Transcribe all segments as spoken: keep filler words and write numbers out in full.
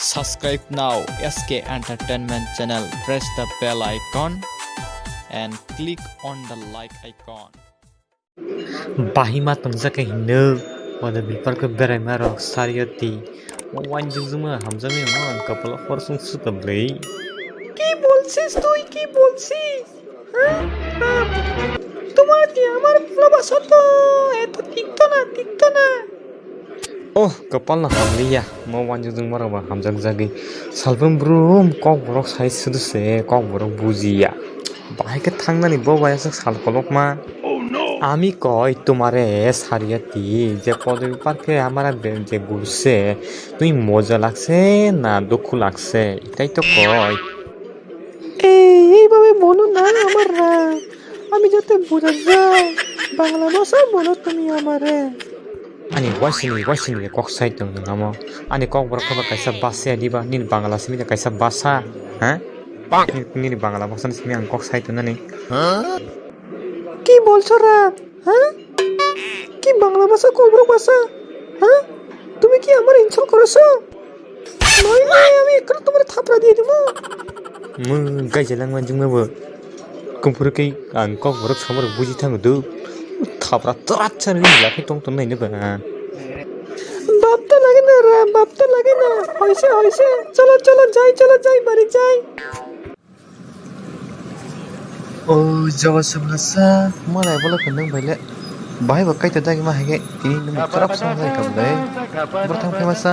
Subscribe now S K Entertainment channel. Press the bell icon and click on the like icon. Bahima tongjakha hinwi, wada bipar khe beraima rok sariyati. Wanjwkjwkma hamjakmani wngma ang kapalo horsong swkabli. Ki bolsis tui, ki bolsis? Ha? Ha? Tumar ki amar bhalobaso to eto tikto na, tikto na. Oh, kapal no hamliya, mo wanjwkjwkma rok ba hamjakjagwi. Salbrum brum kok borok sai sudu se, kok borok bujiya. Bahai khe thangnani bo bai aswk sal kolokma. Ami koi tumare sariyati je podoni parke amara je gurse tui moja lagse na dukhu lagse itai to koi. এই এইভাবে বলো না আমার রাগ, আমি যাতে বুঝে যাই। বাংলা ভাষায় বলো তুমি আমারে। Ani wasini wasini kok sai tong namo. Ani kok borok khe ba kaisa basa ya diba nini Bangla simi kaisa basa, ha? Nini Bangla basa ni simi ang kok sai tong nani. কি বলছো রাগ? হ্যাঁ? কি বাংলা ভাষা, ককবরক ভাষা? হ্যাঁ? তুমি কি আমার ইনসাল্ট করেছো? নয়, নয়, আমি এক্ষুনি তোমার থাপড়া দিয়ে দিব। Mung gaija langma jingma bo. Kumpuru kei ang kok borok samar buji thango do. Thapra trat chan ni lakhe tong tong nai ne ba. ভাবতে লাগে না রাগ, ভাবতে লাগে না। হয়েছে, হয়েছে। চলো, চলো, যাই, চলো, যাই, বাড়ি যাই। O joba sumlasa malai bolo khe nung bai le bahai bo kaito dagi ma hai khe tini nung khorok song lai kha bwlai borok thang phaima sa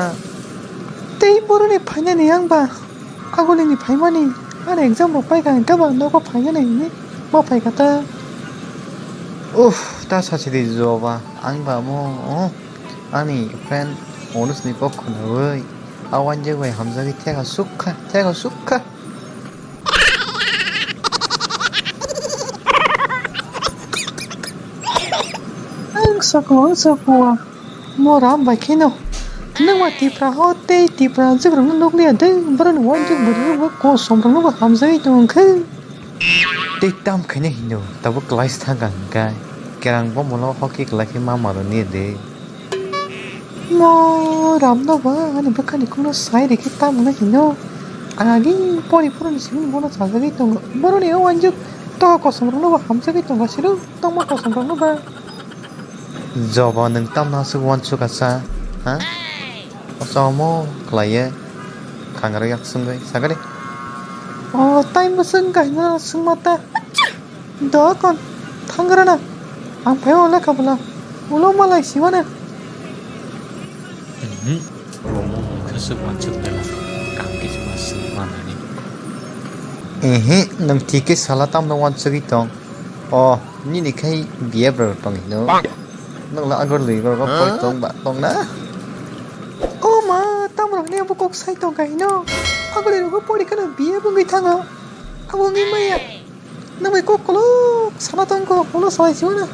tei boroni phainani yang ba agulini phaimani ani exam rok pai kha hwnkhe ba nogo phainani hinwi ma phai kha ta. Uff, ta sachidi joba ang ba mo ani friend Onusni kok khwnawi a wanjak bai hamjagwi theka sukha theka sukha. Ang soko, ang soko. Mo ram bai kheno. Nangma Tipra ho tei Tipra jwk rokno nukliya de, boroni wanjak bwrwi rokbo kosom rokno bo hamjagwi tong khe. Tei tam khaina hino, tabuk class thangkha hwnkhe, kerang bo mono hoki kwlai khe ma maro niya de. Mo ramno ba ani bwkhani khungno sai rikhe tamo hino. Ang agi pori phuruni simi bono sajagwi tongo. Boroni o wanjak toho kosom rokno bo hamjagwi tongo siro tongma kosom rokno ba. Joba nwng tamno aswk wansuk asa, ha? Ochomo khlaiye khangrwi yak swngwi sakani. O tai mwswk kaisa swngma ta. Dokon, thangrana. Ang phai o lekha bwla. Ulo malai siwana. Mhm. Romo mungsa swk wansuk bela. Kam kisa ma swngma nani. Ehe, nwng thik khe sala tamno wansugwi tong. O, nini khai B F rok tong hino. Nwng la agor lwi borok pori tong ba tong na. O ma, tamo rok ni abo kok sai tong ka hino. Agor lwi rok pori kheno B F wngwi thango. Abo wngwi maya. Nang bai kok kolok sana tong ko, ulo salai siwana.